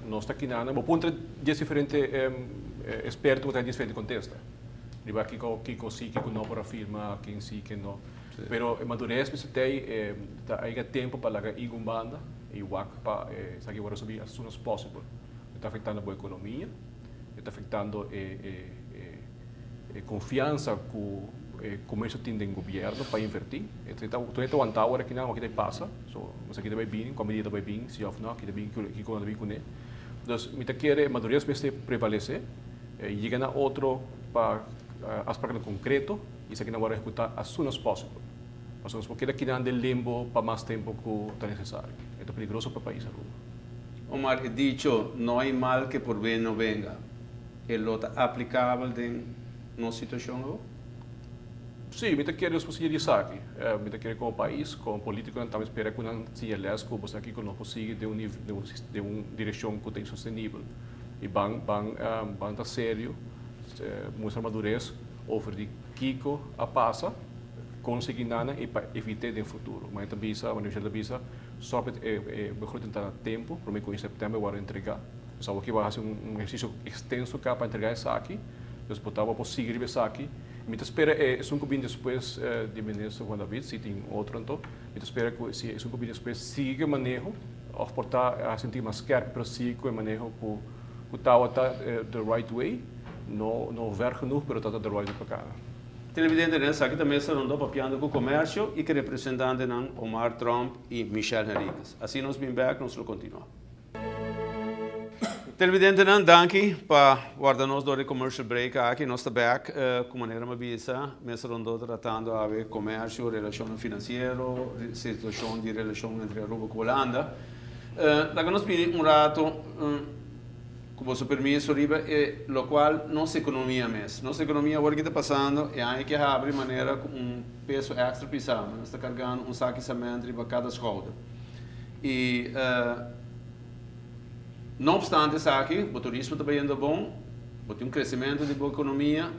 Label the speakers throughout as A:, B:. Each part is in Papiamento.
A: Nos ta kinan, bo puntra dies diferente experto bo ta dies diferente contesta riba kico kico si kico no por a firma, ken si ken no. Pero e madurez mester tei ta a yega tempo pa laga igu un banda y wak pa esaki worde subi as soon as possible. E ta afectando bo economia, e ta afectando e confiansa cu e comercio tin den gobierno pa inverti. E ta ta wanta awor aki nan, awor aki ta pasa. So esaki ta bay bini, cua medida ta bay bin, si of no, ki ta bin, kico nan ta bin cune. Dus mi ta kere e madurez mester prevalece, yega na otro pa afspraaknan concreto y esaki nan worde ehecuta as soon as possible. Pasobra nos por keda kinan den limbo pa mas tempo cu ta necesario. E ta peligroso pa pais Aruba.
B: Omar, e dicho no hay mal que por bien no venga, e lo ta aplicabel den nos situacion awor?
A: Sí, mi ta kere nos por siña di esaki. Mi ta kere como pais, como politiconan tambe spera cu nan siña les cu bo sa kico no por sigui den un den un direccion cu ta insostenibel. Y ban ban ban ta serio, mustra madurez over di kico a pasa, con sigui nana y pa evit'e den futuro. Manera ta bisa, manera Michelle ta bisa, stop e begroting ta na tempo, prome cu in september worde entrega. Nos awor aki bo a haci un ehercicio extenso ca pa entrega esaki, dus bo ta bo por sigui riba esaki. Mi ta spera e esun cu bin despues di minister Juan David, si tin otro anto, mi ta spera cu si esun cu bin despues sigui cu e maneho of por ta haci un tiki mas skerp pero sigui cu e maneho cu cu tawata the right way, no no ver genoeg pero tawata the right way pa cana.
B: Televidente den esaki ta mesa rondó papiando cu comercio y cu representantenan Omar Tromp y Michelle Henriquez. Asina nos bin bek nos lo continua. Televidentenan danki pa warda nos door di commercial break aki. Nos ta bek cu manera mi a bisa mesa rondó tratando awe comercio, relacionnan financiero, situacion di relacion entre Aruba cu Hulanda. Laga nos bini un rato cu boso permiso riba e locual nos economia mes. Nos economia awor ki ta pasando e aña ki a habri manera cu un peso extra pisa. Nos ta cargando un saki cement riba cada schouder. Y no obstante esaki, bo turismo ta bayendo bon, bo tin un crecimento di bo economia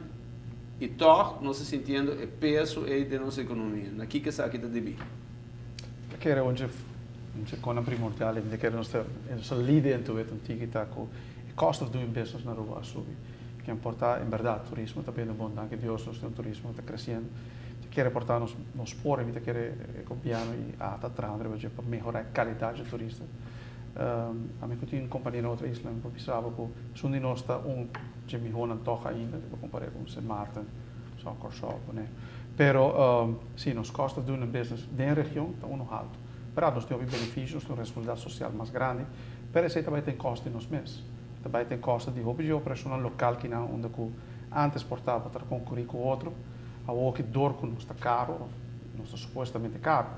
B: y toch nos ta sintiendo e peso ey den nos economia. Na kiko esaki ta debí?
C: Ta kere un dje un dje konan primordial y ta kere nos ta nos ta lidia en tu et un tiki ta ku e cost of doing business na Aruba a subi. Ken por ta en berdad turismo ta bayendo bon, danki Dios nos tin un turismo ku ta creciendo. Ta kere por ta nos nos por y mi ta kere e gobierno y ata trahando riba dje pa mehora e calidad dje turista. Ami ku tin un compania na otro isla mi por bisa bo ku esun di nos ta un dje mihonan tog ainda si bo compare ku Sint Maarten o Kòrsou Bonaire. Pero si nos cost of doing business den region ta uno halto. Pero nos tin hopi beneficio, nos tin un responsabilidad social mas grandi, pero esey ta bay ten costo di nos mes. Ta bay ten costo di hopi dje operacionnan local kinan unda ku antes por ta bo ta concuri ku otro. Awoki dor ku nos ta karo of nos ta supuestamente karo,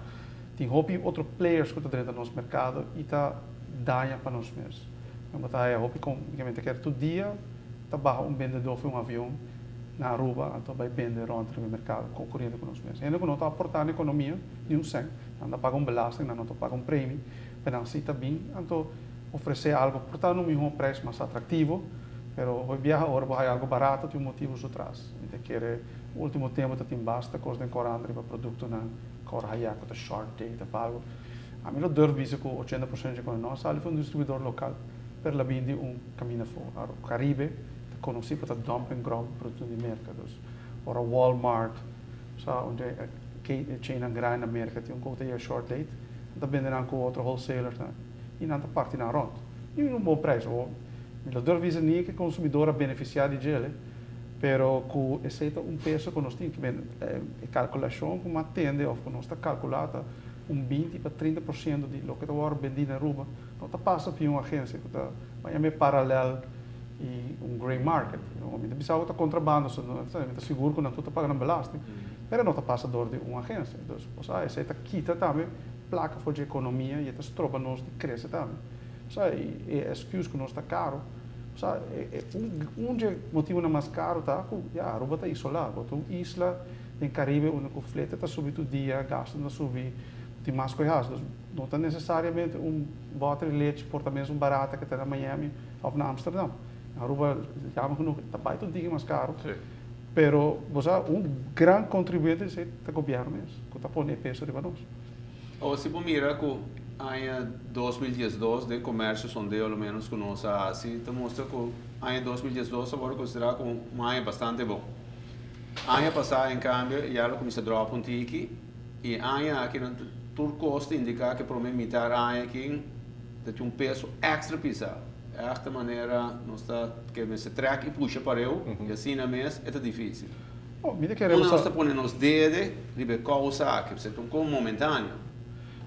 C: tin hopi otro players ku ta drenta nos merkado i ta daña pa nos mes. Nan bo ta haya hopi kon mi ta kere tur dia ta baha un bendedó for un avion na Aruba anto bai bende rònt riba e merkado konkuriendo ku nos mes. Hende ku no ta aportá na ekonomia ni un sènt, nan ta paga un belasting, nan no ta paga un premi, pero nan si ta bin anto ofresé algo por ta na un mihó preis mas atraktivo, pero hopi biaha ora bo haya algo barato tin un motibu su tras. Mi ta kere ultimo tempo ta tin basta kos den korant riba produktonan ku ora haya ku ta short date of algo. Ami lo durf bisa ku 80% dje kos no a sali for un distribuidor lokal, pero la bin di un kaminda for Caribe ta konosí pa ta dumping ground pa produktonan di Merka. Dus ora Walmart sa unda e chainnan grandi na Merka tin un kos ku ta yega short date, nan ta bende nan ku otro wholesalernan i nan ta parti nan rònt. I un bon preis. Mi lo durf bisa ni ku e konsumidor a benefisiá di djele. Pero ku esei ta un peso ku nos tin ki ben e kalkulashon ku mi a tende òf ku nos ta kalkulá ta un 20 pa 30% di loke ta wòrdu bendí na Aruba no ta pasa via un agensia ku ta ban yam'é paralèl i un grey market. Mi ta bisa ku ta kontrabando so mi ta sigur ku nan tur ta paga nan belasting pero no ta pasa dor di un agensia. Dus osea esei ta kita tambe plaka for dje ekonomia i e ta stroba nos di krese tambe. Osea e excuse ku nos ta karo. Sa, un dje motibunan mas karu ta ku ya Aruba ta isolá. Bo ta un isla den Karibe unda ku flete ta subi tur dia, gastu ta subi, tin mas ku e hasi. Dus no ta nesesariamente un bòter di lechi por ta mesun barata ke ta na Miami òf na Amsterdam. Na Aruba jammer genoeg ta bai tur diki mas karu. Pero bo sa un gran kontribuyente di esei ta gobièrnu mes ku ta pone e peso riba nos.
B: Awor si bo mira ku. Aña 2012 den comercio, sondeo lo menos cu nos a haci, ta mustra cu aña 2012 a wordo considera como un aña bastante bon. Aña pasa, en cambio, ya lo cuminsa drop un tiki y aña aki nan tur cos ta indica cu prome mitar aña aki ta tin un peso extra pisa. Echt manera nos ta ke mester trek y pusha pareu y asina mes e ta dificil.
C: Oh, mi ta kere
B: Unda nos ta pone nos dede riba e causa aki, pasobra ta un cos momentaneo.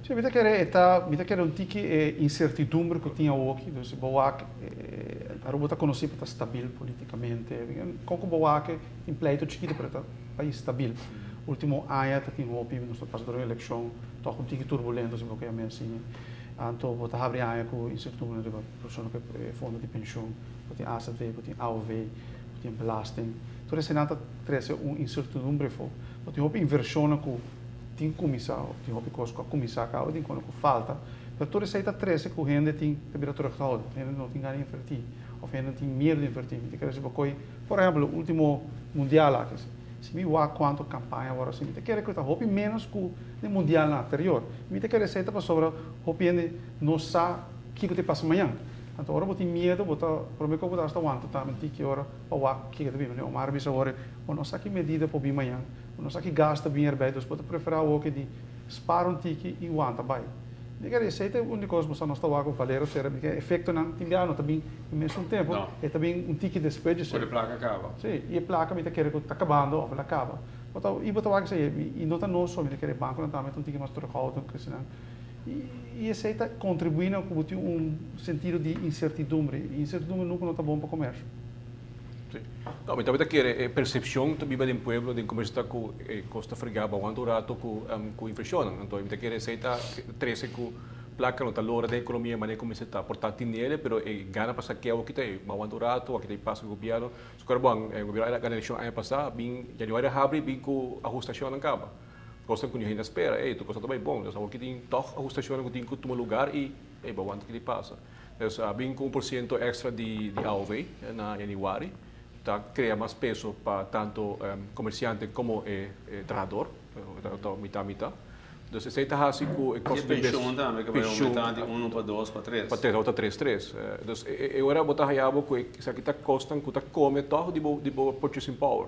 C: Si, mi ta kere e ta, mi ta kere un tiki e incertidumbre cu tin awoki, dus bo wak, Aruba ta conoci pa ta stabil politicamente, con cu bo wak tin pleito chikito pero ta pais stabil. Ultimo aña ta tin hopi, nos ta pasa door un eleccion toch un tiki turbulento si bo ke yama asina, anto bo ta habri aña cu incertidumbre riba persona cu e fondo di pensioen, bo tin AZV, bo tin AOV, bo tin belasting, tur eseinan ta trece un incertidumbre afo. Bo tin hopi inversionnan cu tin kuminsá, tin hopi kos ku a kuminsá kaba, tin kono ku falta, pero tur esei ta trese ku hende tin ta bira terughoudend, hende no tin gana di invertí òf hende tin miedu di invertí. Mi ta kere si bo koe, por ehèmpel, e último mundial aki, si mi wak kuantu kampaña wòrdu hasi, mi ta kere ku ta hopi ménos ku den mundialnan anterior. Mi ta kere esei ta pasobra hopi hende no sa kiko ta pasa mañan. Anto ora bo tin miedu, bo ta promé ku bo ta hasta wanta tambe tiki ora pa wak kiko ta bin. Omar a bisa awor, bo no sa ki medida por bin mañan. Bo no sa ki gasto bin erbij, dus bo ta prefera awoke di spara un tiki i wanta bai. Mi kere esei ta un di kos bo sa nos ta wak ku Valero sera, mi kere efektonan tin bia no ta bin e mesun tempu, e ta bin un tiki despues di esei.
B: Ora e plaka kaba.
C: Si, i e plaka mi ta kere ku ta kabando òf el a kaba. Bo ta, i bo ta wak esei, i no ta nos so, mi ta kere e bankonan tambe ta un tiki mas terughoudend ku eseinan. I esei ta kontribuí na ku bo tin un sentido di insertidumbre, i insertidumbre nunka no ta bon pa komersio.
A: Sí. No, mi tabata kere e percepcion ta biba den pueblo, den comercio ta cu e cos ta frega bo aguanta un rato cu cu inflacionnan. Anto mi ta kere esey ta trece cu placa no ta lora den economia manera cu mester ta. Por ta tinele, pero e gana pa sakea awor kita e bo aguanta un rato, awor kita e pasa cu gobierno. So kor bon, e gobierno a gana eleccion aña pasa, bin januari a habri bin cu ahustacionnan caba. Cosnan cu niun hende a spera, ey tur cos no ta bay bon. Entonces awor ki tin tog ahustacionnan cu tin cu tuma lugar y ey bo aguanta kita e pasa. Dus a bin ku 1% extra di AOV na januari ta krea mas peso pa tanto komersiante komo e trahador, ta mitá mitá. Dus esei ta hasi ku e kosto di
B: E penshon tambe ke bai oumentá di unu pa dos pa tres.
A: Pa tres, awor ta tres tres. Dus e ora bo ta haya bo ku esaki ta kosnan ku ta kome tòg di bo purchasing power.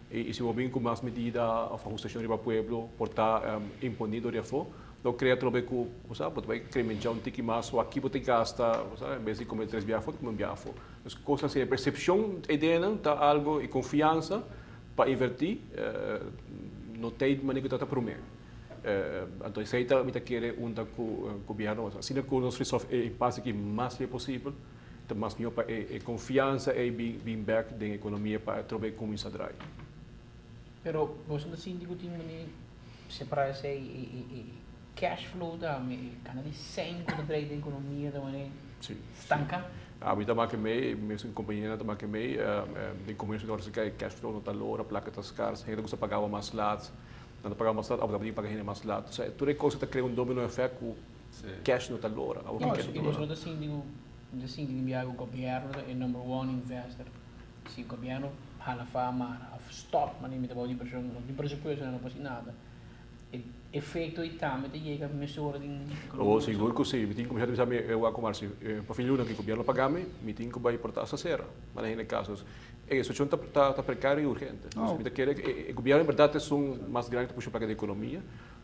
A: I si bo bin ku mas medida òf ahustashon riba pueblo por ta imponí dor di afó, lo krea atrobe ku, bo sa, bo ta bai kremenchá un tiki mas o aki bo ta gasta, bo sa, en bes di kome tres bia afó, ta kome un bia afó. Dus kosnan asina, e persepshon ei den ta algu i konfiansa pa invertí no ta e manera ku ta ta promé. Anto esei ta mi ta kere unda ku gobièrnu, asina ku nos resolve e impase aki mas lihé posibel, Ta mas mihó pa e konfiansa ei bin bèk den ekonomia pa atrobe e kuminsá drai.
D: Pero boso ta sinti ku tin mane separá esei e cash flow tambe, e kana di sèn ku ta drai den ekonomia ta mane stanká?
A: Ami ta make mei, mi mesun kompañeronan ta make mei, den komersio ta ora si e cash flow no ta lora, plaka ta skars, hende ta gusta pagaba mas lat, nan ta paga mas lat, abo ta paga hende mas lat. Osea tur e kos ta krea un domino effect ku Cash no ta lora.
D: No, y nos no ta sinti cu, no ta sinti tin biaha cu gobierno ta e number one investor. Si gobierno hala fa mara of stop mane mi ta bao di presion, no tin presupuesto no por haci nada. E efecto ey tambe ta yega mesora den economia.
A: Oh, sigur cu si. Mi tin cu, mi ta bisa mi e wak Omar, si pa fin luna cu gobierno paga mi, mi tin cu bay porta hasta cera. Mane hende caso. E situacion ta precario y urgente. Mi ta kere e gobierno en berdad esun mas grandi ta pusha placa den economia.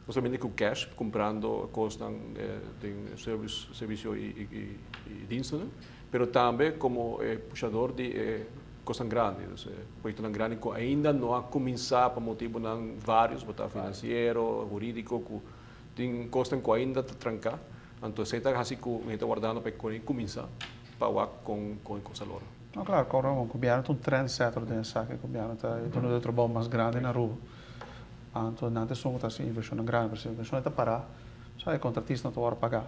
A: No solamente ku cash, kumprando kosnan den service, servisio i dienstennan, pero tambe komo e pushador di e kosnan grandi. Dus e proyektonan grandi ku ainda no a kuminsá pa motibunan vários, bo ta finansiero, hurídiko, ku tin kosnan ku ainda ta tranká. Anto esei ta hasi ku mi ta wardando pa e kos kuminsá pa wak kon e kos a lora.
C: No, klaro, kòrda bon, gobièrnu ta un trendsetter den esaki. Gobièrnu ta e dunador di trabou mas grandi na Aruba. Anto nan ta esun ku ta hasi invershonnan grandi, pero si invershon ta pará, sa e kontratista no ta wòrdu pagá.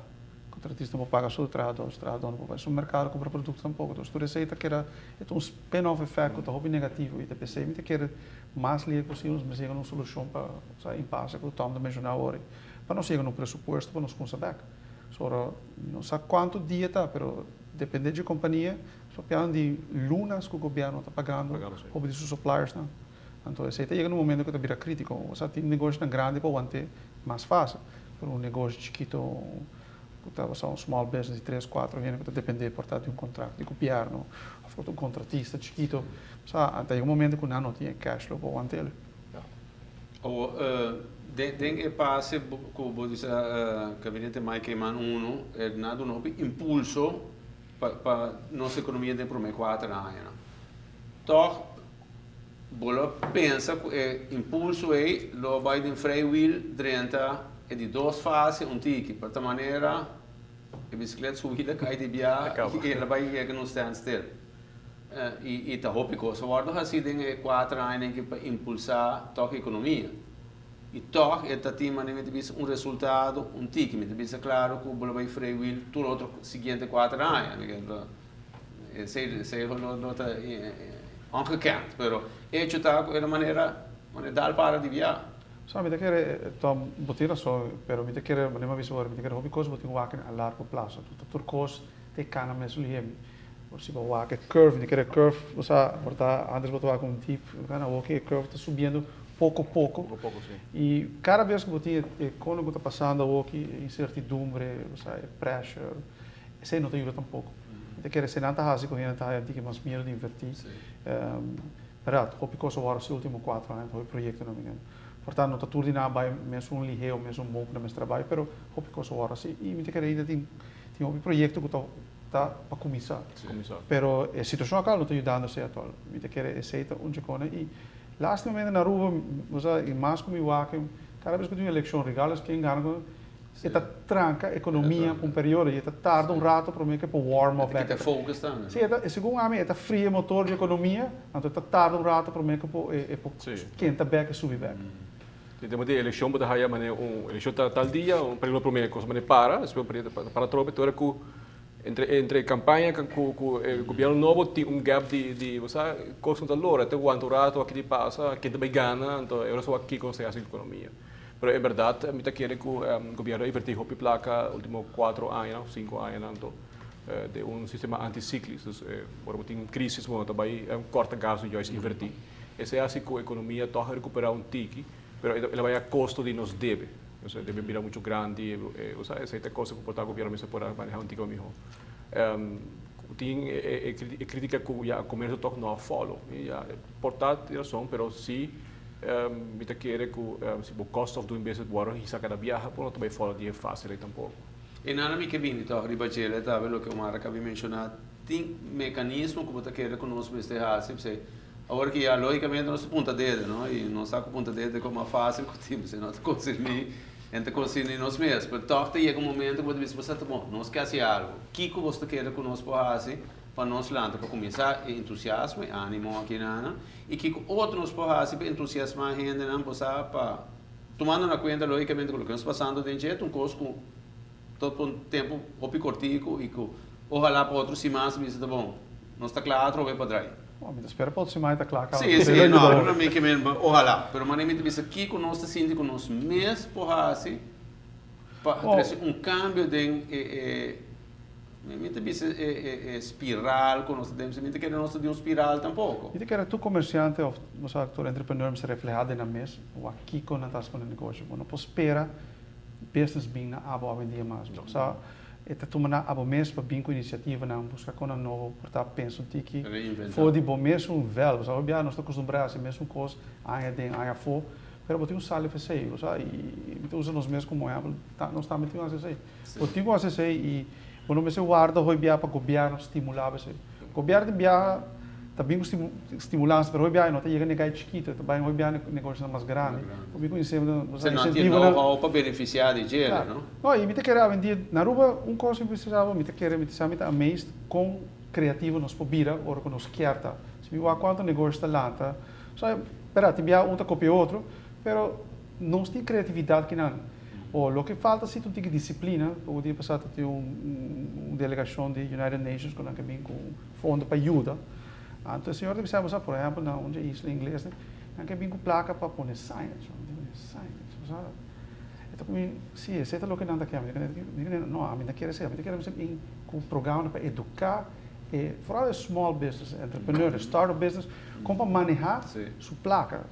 C: Kontratista no por paga su trahadó, su trahadó no por bai su merkado kumpra produkto tampoko. Entonces tur esei ta keda, e ta un spin-off effect ku ta hopi negativo i ta p'esei mi ta kere mas lihe posibel nos mester yega na un solushon pa sa impase ku Tom ta menshoná awor ei, pa nos yega na un presupuesto pa nos kumsa bèk. So ora mi no sa kuantu dia ta, pero depende dje kompania, so pian di lunas ku gobièrnu ta pagando hopi di su suppliersnan. Anto esei ta yega na un momento ku ta bira krítiko. Osea tin negoshonan grandi pa want'é mas fásil, pero un negoshi chikito, Cu ta un small business di 3, 4 hende cu ta depende por ta di un contrato di gobierno of un contratista chikito. Sa, tin un momento cu nan no tin cash flow pa wanta.
B: O, den e fase cu bo bisa gabinete Mike Eman 1, el a duna un impulso pa nos economia den prome 4 aña. No? Toch, bo ta pensa cu e impulso ey lo bay den freewheel drenta e di dos fase un tiki, pa tal manera e bicicleta su wiel cay di bia y el a bay yega na standstill. Y ta hopi cos a wordo haci den e 4 aña cu pa impulsa toch economia. Y toch e ta tin manera di un resultado un tiki, mi bisa claro cu bo bay freewheel tur otro siguiente 4 aña. Esey no ta ongekend, pero hecho ta cu e manera manera dal para di bia.
C: So, mi ta kere, Tom, bo tin rason, pero mi ta kere, manera mi bisa, mi ta kere hopi cos bo tin wak a largo plazo. Tur cos ta cana mes lihe. Si bo wak e curve, mi ta kere curve, osea, por ta antes bo ta wak un dip, cana e curve ta subiendo poco poco.
A: Poco poco, si.
C: Y cada bes cu bo tin e con cu ta pasando aki, incertidumbre, osea, pressure, esey no ta yuda tampoco. Mi ta kere esey nan ta hasi cu hende ta tin mas miedo di inverti. Berdad, hopi cos awor e ultimo 4 aña, hopi proyecto no mi. Por tanto, no ta tur di nan bay mes un lihe, mes un bon cu mes trabou, pero hopi cos awor asina. Y mi ta kere ainda tin hopi proyecto cu ta pa cuminsa.
A: Cuminsa.
C: Pero e situacion actual no ta yudando esey actual. Mi ta kere esey ta un chicona y lastimamente na Aruba, osea, y mas cu mi wak, cada bes cu tin eleccion, regardless ken gana, e ta tranca economia pa un periodo y ta tarda un rato pa cu warm up
B: back. Focus tambe.
C: Si, segun ami, ta fria motor di economia, anto ta tarda un rato pa cu e kenta back y subi back.
A: Si tin di eleccion, bo ta haya manera un eleccion tal dia, un periodo prome cos manera para, despues un periodo para trobe, tur cu entre campaña cu e gobierno nobo tin un gap di, osea, cos no ta lora, te aguanta un rato aki di pasa, ken ta bay gana, anto e so aki con se haci economia. Pero en berdad, mi ta kere cu gobierno a inverti hopi placa ultimo 4 aña, 5 aña, anto di un sistema anticiclico. Dus, ora tin crisis, bo ta bay corta gasto y juist inverti. Esey a haci cu economia toch recupera un tiki, pero el a bay a costo di nos debe. Osea, debe bira mucho grandi, osea, esey ta cos cu por ta gobierno mester por maneha un tiki miho. Tin e critica cu ya comercio toch no a follow. Ya, por ta rason, pero si mi ta kere cu si e cost of doing business wordo hisa cada biaha, por no ta bay follow di facil tampoco.
B: Y nada mi ke bini toch riba djele ta loke Omar a caba di menciona, tin mecanismo cu bo ta kere cu nos mester hasi, awor cu ya logicamente nos punta dedo, no? Y nos sa cu punta dedo como facil cu tin, si no ta concerni, ente concerni nos mes, pero toch ta yega un momento cu bo bisa, ta bon, nos kier hasi algo. Kico bo ta kere cu nos por hasi pa nos lanta, pa cuminsa entusiasmo y animo aki na, y kico otro nos por hasi pa entusiasma hende nan, pa tumando na cuenta logicamente cu loke nos ta pasando den un cos cu tur un tempo hopi cortico y cu ohala pa otro siman bisa ta bon. Nos ta cla atrobe pa draai.
C: Bom, mi ta spera pa siman ta cla.
B: Si, no, no mi kiermen, ohala, pero manera mi bisa kico nos ta sinti cu nos mes por hasi pa trece un cambio den mi ta bisa e spiral cu nos tin, mi ta kere nos den un spiral tampoco.
C: Mi ta kere tur comerciante of osea, tur entrepreneur se refleha den nan mes, of kico nan ta cu negoshi. Bo no por spera business bin na abo awendia mas. Osea, e ta tuma na abo mes pa bin cu iniciativa nan, busca con nobo, por ta pensa un tiki
B: Reinventa.
C: For di bo mes un vel, osea, bia nos ta acostumbra haci mes un cos, aña den, aña afo, pero bo tin un sali esey, osea, y mi ta usa nos mes como ehempel, nos tambe tin un esey. Bo tin un esey y bo no mester warda hoy bia pa gobierno stimula esey. Gobierno tin bia tambe cu stimulans, pero hoy bia no ta yega negoshi chikito, ta bay hoy bia negoshi mas grandi.
B: Grandi.
C: Bo bin cu incentivo,
B: Bo no tin
C: incentivo
B: know-how pa beneficia di dje, no?
C: No, y mi ta kere awendia, na Aruba, un cos cu precisaba, mi ta kere, mi ta sa, mi ta amazed con creativo nos por bira, ora cu nos kier ta. Si mi wak cuanto negoshi ta lanta, so, pero tin bia un ta copia otro, pero nos tin creatividad cu nan. O loke falta si un tiki disciplina. O dia pasa tin un delegacion di United Nations cu nan cu bin cu fondo pa yuda. Anto, e señor ta bisa, por ehempel, na un isla ingles, nan cu bin cu placa pa pone signage, signage, osea, anto, si, esey ta loke nan ta kier. No, ami no kier esey, ami kier un cu programa pa educa, vooral e small business, entrepreneur, startup business, con pa maneha su placa.